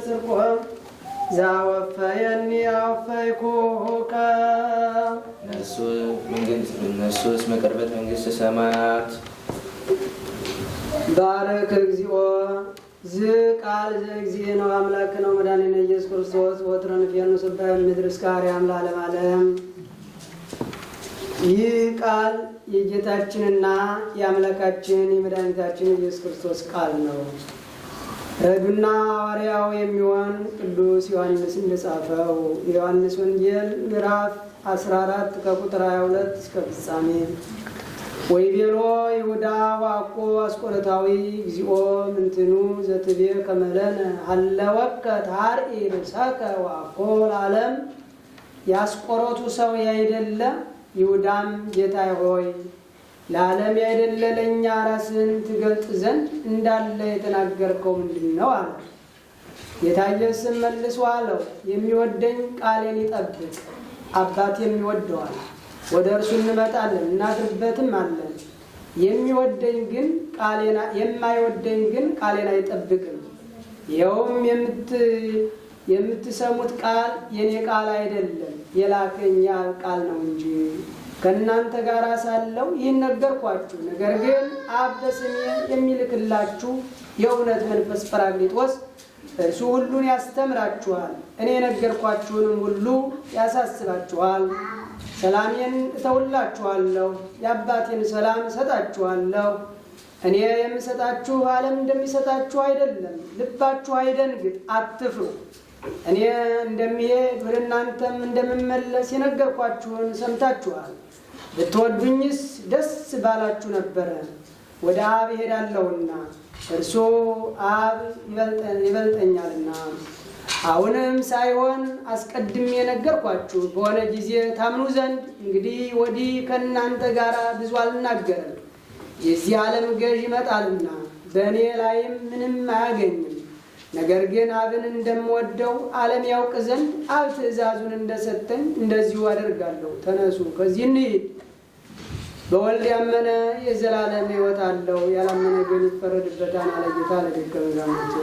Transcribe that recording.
ጽድቁ ዘአወፈየኒ አወፈይኩከ። እነሱ እስመ ቀርበት መንግሥተ ሰማያት። ባርክ እግዚኦ ዝ ቃል ዘእግዚእነ አምላክነ ወመድኃኒነ ኢየሱስ ክርስቶስ ወትረ ንፌኑ ስባየ ምድር እስከ አርያም ለዓለመ ዓለም። ይህ ቃል የጌታችንና የአምላካችን የመድኃኒታችን ኢየሱስ ክርስቶስ ቃል ነው። ረዱና ሐዋርያው የሚሆን ቅዱስ ዮሐንስ እንደጻፈው የዮሐንስ ወንጌል ምዕራፍ 14 ከቁጥር 22 እስከ ፍጻሜ። ወይቤሎ ይሁዳ ወአኮ አስቆሮታዊ እግዚኦ ምንትኑ ዘትቤ ከመለነ ሀለወከ ታርኢ ርእሰከ ወአኮ ለዓለም። የአስቆሮቱ ሰው ያይደለ ይሁዳም ጌታ ሆይ፣ ለዓለም ያይደለ ለእኛ ራስህን ትገልጥ ዘንድ እንዳለ የተናገርከው ምንድን ነው? አለ። ጌታ ኢየሱስም መልሶ አለው፣ የሚወደኝ ቃሌን ይጠብቅ፣ አባቴም ይወደዋል፣ ወደ እርሱ እንመጣለን እናድርበትም አለን። የሚወደኝ ግን የማይወደኝ ግን ቃሌን አይጠብቅም። ይኸውም የምትሰሙት ቃል የኔ ቃል አይደለም፣ የላከኝ የአብ ቃል ነው እንጂ። ከእናንተ ጋር ሳለሁ ይህን ነገርኳችሁ። ነገር ግን አብ በስሜ የሚልክላችሁ የእውነት መንፈስ ጰራቅሊጦስ እርሱ ሁሉን ያስተምራችኋል፣ እኔ የነገርኳችሁንም ሁሉ ያሳስባችኋል። ሰላሜን እተውላችኋለሁ፣ የአባቴን ሰላም እሰጣችኋለሁ። እኔ የምሰጣችሁ ዓለም እንደሚሰጣችሁ አይደለም። ልባችሁ አይደንግጥ፣ አትፍሩ። እኔ እንደሚሄድ ወደ እናንተም እንደምመለስ የነገርኳችሁን ሰምታችኋል። ብትወዱኝስ ደስ ባላችሁ ነበረ፣ ወደ አብ እሄዳለሁና እርሱ አብ ይበልጠኛልና። አሁንም ሳይሆን አስቀድሜ የነገርኳችሁ በሆነ ጊዜ ታምኑ ዘንድ እንግዲህ ወዲህ ከእናንተ ጋር ብዙ አልናገርም። የዚህ ዓለም ገዥ ይመጣልና በእኔ ላይም ምንም አያገኝም። ነገር ግን አብን እንደምወደው ዓለም ያውቅ ዘንድ አብ ትእዛዙን እንደሰጠኝ እንደዚሁ አደርጋለሁ። ተነሱ፣ ከዚህ እንሂድ። በወልድ ያመነ የዘላለም ሕይወት አለው፣ ያላመነ ግን ይፈረድበታል አለ ጌታ ለደቀ መዛሙርቱ።